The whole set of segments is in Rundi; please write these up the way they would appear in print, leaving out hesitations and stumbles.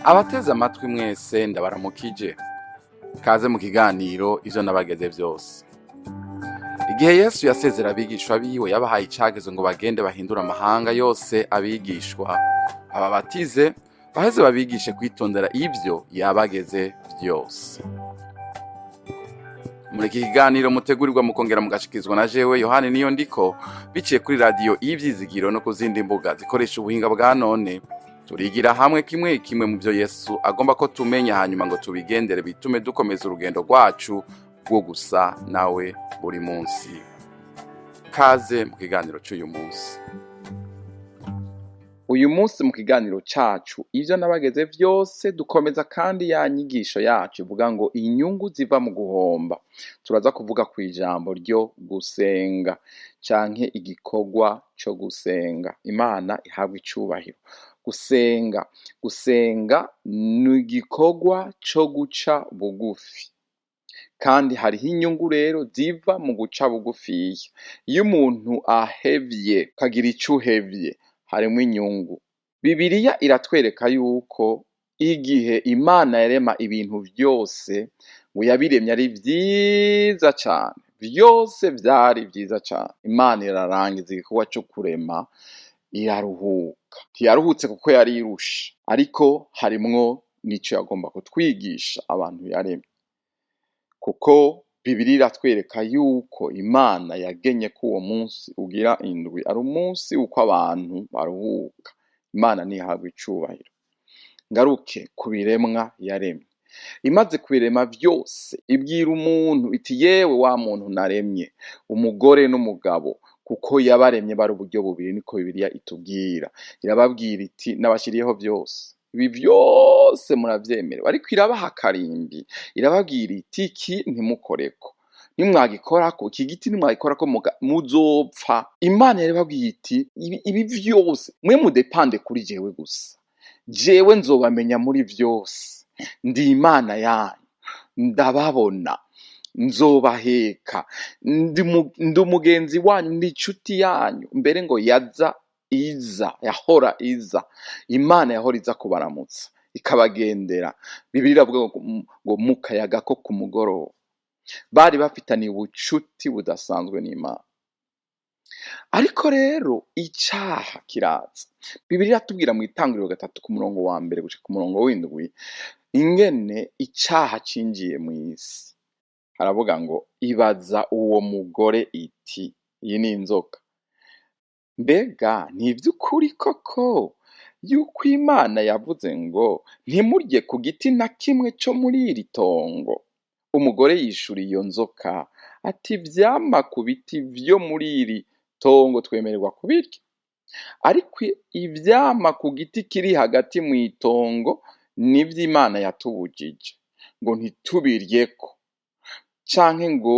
Abateze amatwi mwese, ndabaramukije. Kaze mu kiganiro Ivyo Nabageze Vyose. Igihe Yesu yasezera abigishwa biwe, yabahaye icagezo ngo bagende bahindure amahanga yose abigishwa, ababatize, baheze babigishe kwitondera ivyo yabageze vyose. Muri iki kiganiro mutegurirwa mukongera mugashikirizwa na jewe Yohani Niyo Ndiko, biciye kuri Radiyo Ivyizigiro no ku zindi mbuga zikoresha ubuhinga bwa none, turigira hamwe kimwe kimwe mu byo Yesu agomba ko tumenya, hanyuma ngo tubigendere, bitume dukomeza urugendo rwacu rwo gusa nawe buri munsi. Kaze mu kiganiro cy'uyu munsi. Uyu munsi mu kiganiro cacu Ivyo Nabageze Vyose, dukomeza kandi ya nyigisho yacu ivuga ngo inyungu ziva mu guhomba. Turaza kuvuga ku ijambo ryo gusenga canke igikorwa co gusenga. Imana ihabwa icubahiro. Gusenga ni igikorwa co guca bugufi, kandi hariho inyungu rero ziva mu guca bugufiya. Iyo umuntu ahevye, ukagira ico uhevye, harimwo inyungu. Bibiliya iratwereka yuko igihe Imana yarema ibintu vyose, ngo yabiremye ari vyiza cane, vyose vyari vyiza cane. Imana irarangiza igikorwa co kurema, iraruhuka. Ntiyaruhutse kuko yari irushe, ariko harimwo n'ico yagomba kutwigisha abantu yaremye, kuko Bibiliya iratwereka yuko Imana yagenye ko uwo munsi ugira indwi ari umunsi w'uko abantu baruhuka. Imana ntihabwa icubahiro. Ngaruke ku biremwa yaremye. Imaze kubirema vyose, ibwira umuntu iti: "Yewe wa muntu naremye, umugore n'umugabo", kuko yabaremye bari uburyo bubiri, niko Bibiliya itubwira. Irababwira iti: "Nabashiriyeho vyose, ibi vyose muravyemerewe", ariko irabaha akarimbi, irababwira iti: "Iki ntimukoreko, nimwagikorako, iki giti nimwagikorako muzopfa." Imana yarababwiye iti: "Ibi vyose mwe mudépende kuri jewe gusa, jewe nzobamenya muri vyose, ndi Imana yanyu, ndababona, nzobaheka, ndi umugenzi wanyu, ndi inshuti yanyu." Mbere ngo yaza iza, yahora iza, Imana yahora iza kubaramutsa, ikabagendera. Bibiliya iravuga ngo mu kayaga ko ku mugoroba. Bari bafitaniye ubucuti budasanzwe n'Imana. Ariko rero icaha kiraza. Bibiliya iratubwira mu Itanguriro 3 ku murongo wa 1 gushika ku murongo w'7 ingene icaha cinjiye mw'isi. Haravuga ngo: "Ibaza uwo mugore iti", iyi ni inzoka, "Mbega ni ivy'ukuri koko yuko Imana yavuze ngo ntimurye ku giti na kimwe co muri iri tongo?" Umugore yishura iyo nzoka ati: 'Ivyama ku biti vyo muri iri tongo twemererwa kubirya, ariko ivyama ku giti kiri hagati mw'itongo nivyo Imana yatubujije ngo ntitubiryeko canke ngo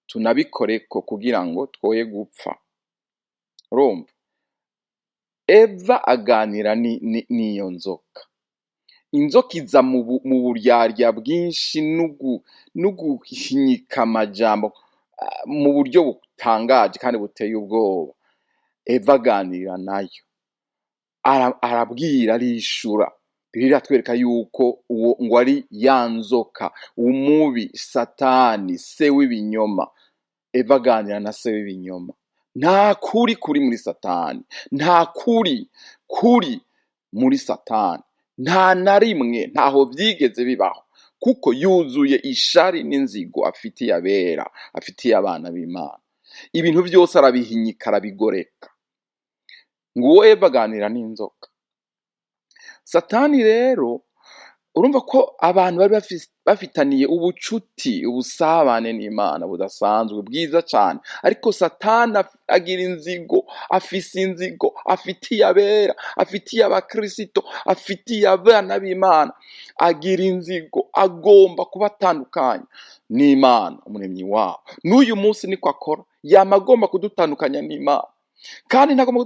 tunabikoreko, kugira ngo twoye gupfa.'" Urumva Eva aganira n'iyo nzoka. Inzoka iza mu buryarya bwinshi n'uguhinyika amajambo mu buryo butangaje kandi buteye ubwoba. Eva aganira nayo, arabwira, arishura. Bibiliya iratwereka yuko uwo ngo ari ya nzoka, umubi, Satani, se w'ibinyoma. Eva aganira na se w'ibinyoma. Nta kuri kuri muri Satani, nta kuri kuri muri Satani, nta na rimwe, ntaho vyigeze bibaho, kuko yuzuye ishari n'inzigo afitiye abera, afitiye abana b'Imana. Ibintu vyose arabihinyika, arabigoreka. Nguwo Eva aganira n'inzoka. Satani rero, urumva ko abantu bari bafitaniye ubucuti, ubusabane n'Imana budasanzwe, bwiza cane, ariko Satani agira inzigo, afise inzigo afitiye abera, afitiye abakirisito, afitiye abana b'Imana. Agira inzigo, agomba kubatandukanya n'Imana umuremyi wabo. N'uyu munsi niko akora, yama agomba kudutandukanya n'Imana. Kandi ntagomba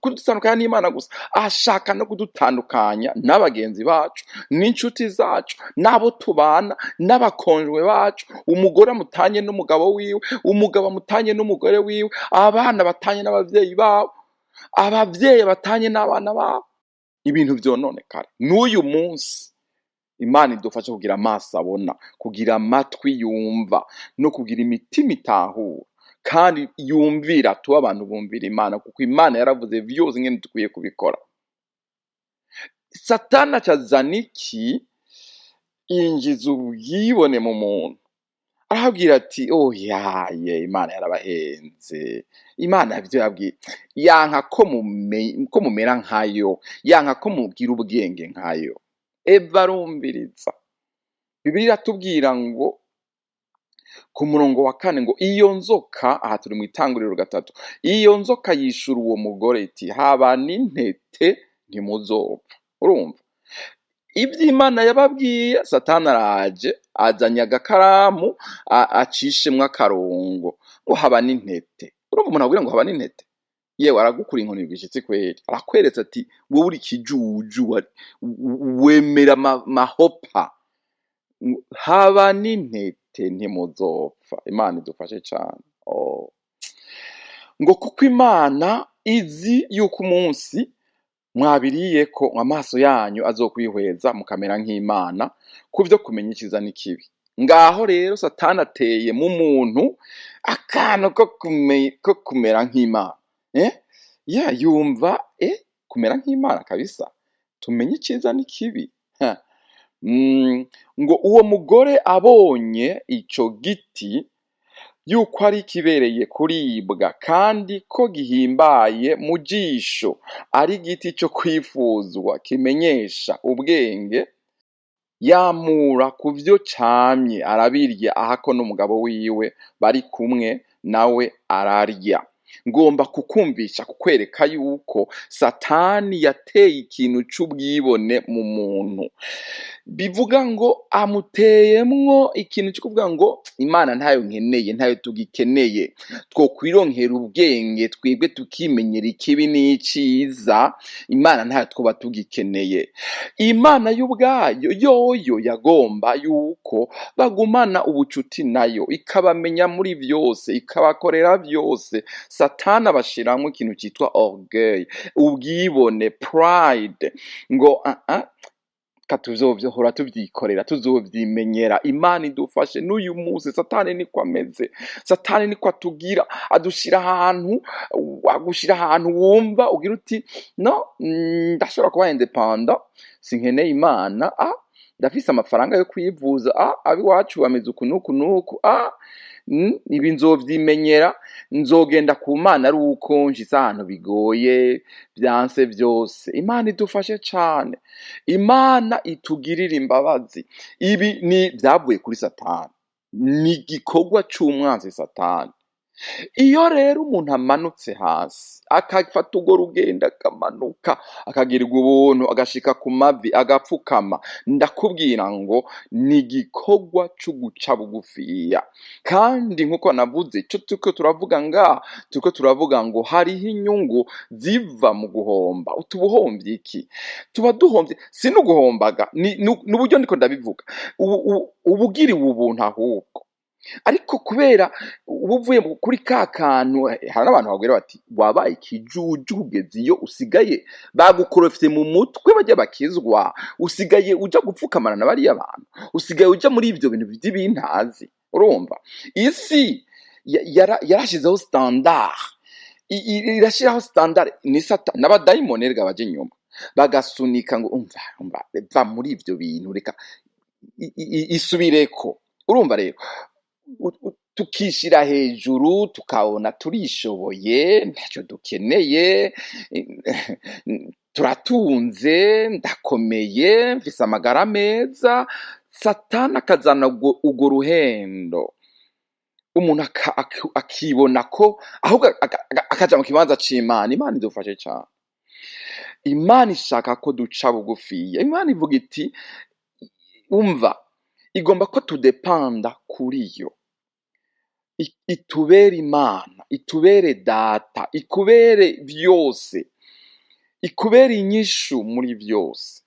kudutandukanya n'Imana gusa, ashaka no kudutandukanya n'abagenzi bacu, n'inshuti zacu, n'abo tubana, n'abakonjwe bacu. Umugore amutanye n'umugabo wiwe, umugabo amutanye n'umugore wiwe, abana batanye n'abavyeyi babo, abavyeyi batanye n'abana babo, ibintu vyononekara. N'uyu munsi Imana idufashe kugira amaso abona, kugira amatwi yumva, no kugira imitima itahura kandi yumvira. Tuba abantu bumvira Imana, kuko Imana yaravuze vyose ingene dukwiye kubikora. Satani acazana iki? Yinjiza ubwibone mu muntu, arababwira ati: "Oyaye, Imana yarabahenze. Imana ivyo yabwiye, yanka ko mumera nkayo, yanka ko mugira ubwenge nkayo." Eva arumviriza. Bibiliya iratubwira ngo ku murongo wa 4 ngo: "Iyo nzoka", aha turi mu Itanguriro 3, "iyo nzoka yishura uwo mugore iti: 'Haba n'intete ntimuzopfa.'" Urumva ivyo Imana yababwiye, Satani araje azanye agakaramu acishemwo akarongo ngo: "Haba n'intete." Urumva umuntu akubwira ngo haba n'intete, yewe aragukura inkoni bwishitsi kweri, arakweretse ati: "Wowe uri ikijuju, wemera mahopa, haba n'intete ntimuzopfa." Imana idufashe cane. Oh. Ngo: "Kuko Imana izi yuko umunsi mwabiriyeko amaso yanyu azokwihweza, mukamera nk'Imana kuvyo kumenya iciza n'ikibi." Ngaho rero Satani ateye mu muntu akantu ko kumera nk'Imana, eh? Yeah, yumva kumera nk'Imana kabisa, tumenye iciza n'ikibi. Ha. Ngo: "Uwo mugore abonye ico giti yuko ari kibereye kuribwa, kandi ko gihimbaye mu jisho, ari igiti co kwifuzwa kimenyesha ubwenge, yamura ku vyo camye arabirya, ahako n'umugabo wiwe bari kumwe, nawe ararya." Ngomba kukumvisha, kukwereka yuko Satani yateye ikintu c'ubwibone mu muntu, bivuga ngo amuteyemwo ikintu co kuvuga ngo: "Imana ntayo nkeneye, ntayo tugikeneye, twokwironkera ubwenge twebwe tukimenyera ikibi n'iciza, Imana ntayo twoba tugikeneye." Imana y'ubwayo yoyo yagomba yuko bagumana ubucuti nayo, ikabamenya muri vyose, ikabakorera vyose. Satani abashiramwo ikintu citwa orgueil, ubwibone, pride, ngo: "Ah ah, katuzovyohora tuvyikorera, tuzovyimenyera." Imana idufashe. N'uyu munsi Satani niko ameze, Satani niko atugira, adushira ahantu, agushira ahantu wumva ugira uti: "No, ndashobora kuba indépendant, sinkeneye Imana. Ah, ndafise amafaranga yo kwivuza. Ah, abiwacu bameze uku n'uku n'uku. Ah, ibi nzovyimenyera, nzogenda ku Mana ari uko nshitse ahantu bigoye, vyanse vyose." Imana idufashe cane, Imana itugirire imbabazi. Ibi ni vyavuye kuri Satani, ni igikorwa c'umwansi Satani. Iyo rero umuntu amanutse hasi, akafata urwo rugendo, akamanuka, akagirirwa ubuntu, agashika ku mavi, agapfukama, ndakubwira ngo ni igikorwa co guca bugufiya. Kandi nkuko navuze, ico turiko turavuga ngaha, turiko turavuga ngo hariho inyungu ziva mu guhomba. Utuba uhomvye iki? Tuba duhomvye, si n'uguhombaga, ni uburyo ndiko ndabivuga, uba ugiriwe ubuntu ahubwo, ariko kubera uba uvuye kuri ka kantu. Hari n'abantu babwira bati: "Wabaye ikijuju, kugeza iyo usigaye bagukorofye mu mutwe, bajya bakizwa, usigaye uja gupfukamana na bariya bantu, usigaye uja muri ivyo bintu vy'ibintazi." Urumva isi yarashizeho standard, irashiraho standard, ni Satani n'abadayimoni erega baje inyuma bagasunika ngo: "Umva, umva, va muri ivyo bintu, reka isubireko." Urumva rero tukishira hejuru, tukabona turishoboye, ntacyo dukeneye, turatunze, ndakomeye, mfise amagara meza. Satani akazana urwo ruhendo, umuntu akibona ko ahubwo akaja mu kibanza c'Imana. Imana idufashe cane. Imana ishaka ko duca bugufiya. Imana ivuga iti: "Umva", igomba ko tudepanda kuri yo, itubere Imana, itubere data, ikubere vyose, ikubere inyishu muri vyose,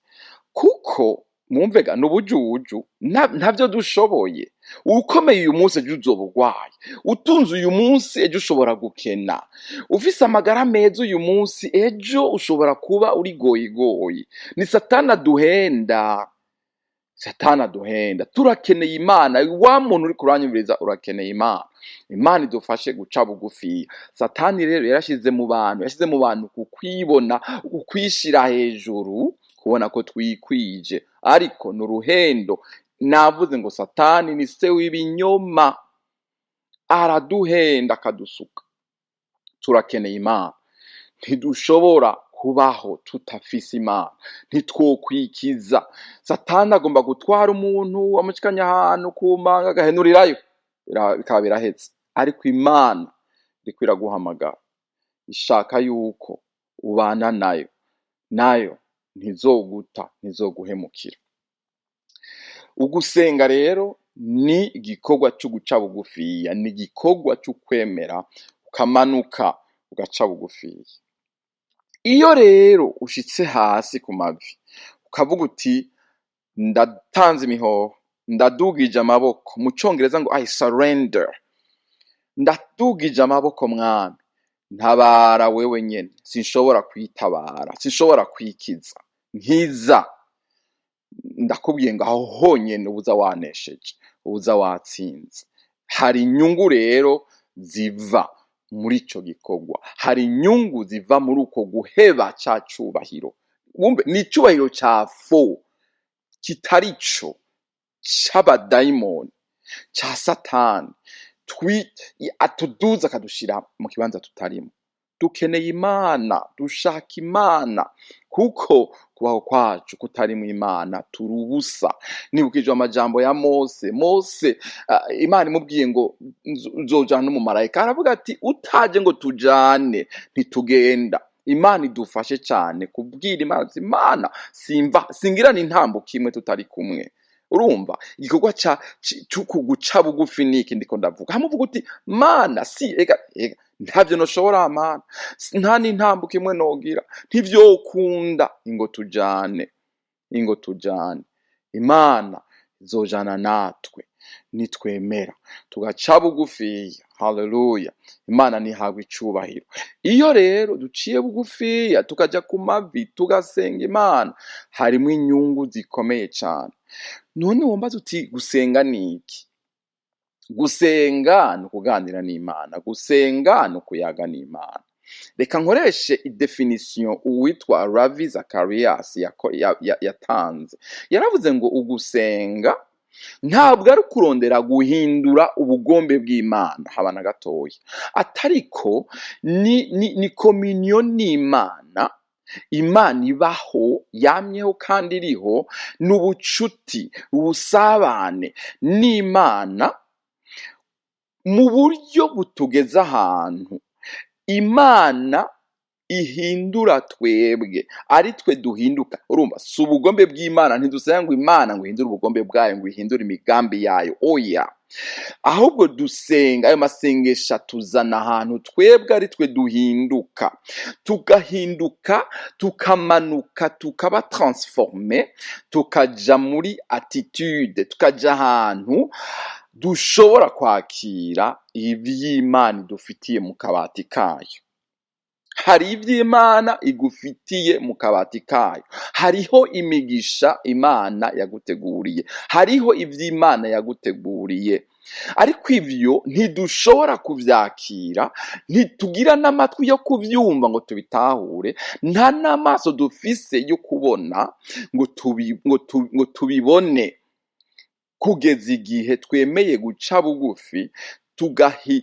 kuko mwumvega n'ubujuju, ntavyo dushoboye. Ukomeye uyu munsi, ejo uzoba urwaye. Utunze uyu munsi, ejo ushobora gukena. Ufise amagara meza uyu munsi, ejo ushobora kuba uri goyigoyi. Ni Satani aduhenda. Satani aduhenda. Turakeneye Imana. Wa muntu uri kuranyumviriza, urakeneye Imana. Imana idufashe guca bugufiya. Satani rero yarashize mu bantu, yashize mu bantu kukwibona, kukwishira hejuru, kubona ko twikwije, ariko ni uruhendo. Navuze ngo Satani ni se w'ibinyoma, araduhenda akadusuka. Turakeneye Imana. Ntidushobora kubaho tutafise Imana, ntitwokwikiza. Satani agomba gutwara umuntu amushikanye ahantu ku manga, agahenurirayo, bikaba birahetse. Ariko Imana iriko iraguhamagara, ishaka yuko ubana nayo, nayo ntizoguta, ntizoguhemukira. Ugusenga rero ni igikorwa co guca bugufiya, ni igikorwa co kwemera ukamanuka ugaca bugufiya. Iyo rero ushitse hasi ku mavi, ukavuga uti: "Ndatanze imihoho, ndadugije amaboko", mu congereza ngo "I surrender", "Ndadugije amaboko, Mwami, ntabara wewe nyene, sinshobora kwitabara, sinshobora kwikiza, nkiza." Ndakubwiye ngo aho honyene ubuza wanesheje, ubuza watsinze. Hari inyungu rero ziva muri ico gikorwa, hari inyungu ziva muri uko guheba ca cubahiro. Wumve, ni icubahiro ca faux, kitari co, c'abadayimoni, ca Satani, atuduza akadushira mu kibanza tutarimo. Dukeneye Imana, dushaka Imana, kuko kubaho kwacu kutarimwo Imana turi ubusa. Nibukijwe amajambo ya Mose. Mose, Imana imubwiye ngo nzojana n'umumarayika, aravuga ati: "Utaje ngo tujane, ntitugenda." Imana idufashe cane kubwira Imana ati: "Imana, simva, singira n'intambuko imwe tutari kumwe." Urumva igikorwa ca c'uku guca bugufi niki ndiko ndavuga, hamwe uvuga uti: "Mana, si ega ega, ntavyo noshobora, Mana, nta n'intambuko imwe nogira, ntivyokunda, ingo tujane, ingo tujane." Imana izojana natwe nitwemera tugaca bugufiya. Haleluya, Imana ntihabwa icubahiro. Iyo rero duciye bugufiya, tukaja ku mavi, tugasenga Imana, harimwo inyungu zikomeye cane. None wombaza uti: "Gusenga ni iki?" Gusenga ni ukuganira n'Imana, gusenga ni ukuyaga n'Imana. Reka nkoreshe i définition uwitwa Ravi Zacharias yatanze. Yaravuze ngo ugusenga ntabwo ari ukurondera guhindura ubugombe bw'Imana, haba na gatoya, atariko ni communion n'Imana. Imana ibaho, yamyeho kandi iriho, n'ubucuti, ubusabane n'Imana mu buryo butugeza ahantu Imana ihindura, twebwe ari twe duhinduka. Urumva, si ubugombe bw'Imana. Ntidusenga ngo Imana ngo ihindure ubugombe bwayo, ngo ihindure imigambi yayo, oya. Ahubwo dusenga, ayo masengesho atuzana ahantu twebwe ari twe duhinduka, tugahinduka, tukamanuka, tukaba transformé, tukaja muri attitude, tukaja ahantu dushobora kwakira ivy'Imana idufitiye mu kabati kayo. Hari ivy'Imana igufitiye mu kabati kayo, hariho imigisha Imana yaguteguriye, hariho ivy'Imana yaguteguriye, ariko ivyo ntidushobora kuvyakira, ntitugira n'amatwi yo kuvyumva ngo tubitahure, nta n'amaso dufise yo kubona ngo tubibone, kugeza igihe twemeye guca bugufi,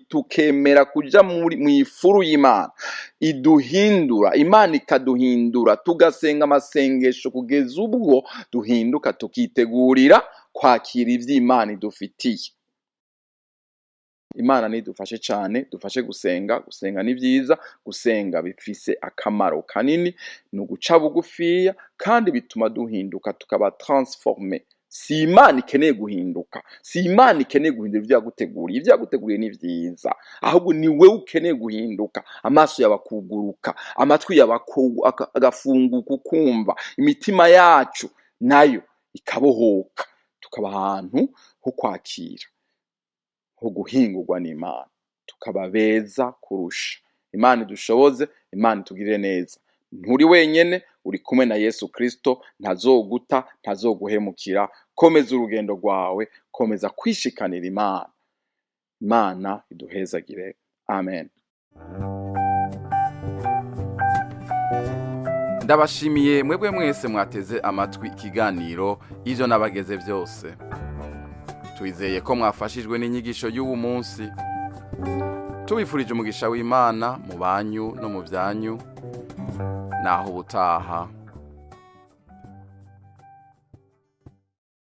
tukemera kuja mw'ifuru y'Imana iduhindura. Imana ikaduhindura, tugasenga amasengesho kugeza ubwo duhinduka, tukitegurira kwakira ivy'Imana idufitiye. Imana nidufashe cane, dufashe gusenga. Gusenga ni vyiza, gusenga bifise akamaro kanini, ni uguca bugufiya kandi bituma duhinduka, tukaba transformé. Si Imana ikeneye guhinduka, si Imana ikeneye guhindura ivyo yaguteguriye. Ivyo yaguteguriye ni vyiza, ahubwo ni wewe ukeneye guhinduka, amaso yawe akuguruka, amatwi yawe agafunguka, ukumva, imitima yacu nayo ikabohoka, tukaba ahantu ho kwakira, ho guhingurwa n'Imana, tukaba beza kurusha. Imana idushoboze, Imana itugirire neza. Nturi wenyene. Uri kumwe na Yesu Kristo, ntazoguta, ntazoguhemukira. Komeza urugendo rwawe, komeza kwishikanira Imana. Imana iduhezagire. Amen. Ndabashimiye mwebwe mwese mwateze amatwi ikiganiro Ivyo Nabageze Byose. Twizeye ko mwafashijwe n'inyigisho y'uwu munsi. Tubifurije umugisha w'Imana mu banyu no mu byanyu. Naho ubutaha.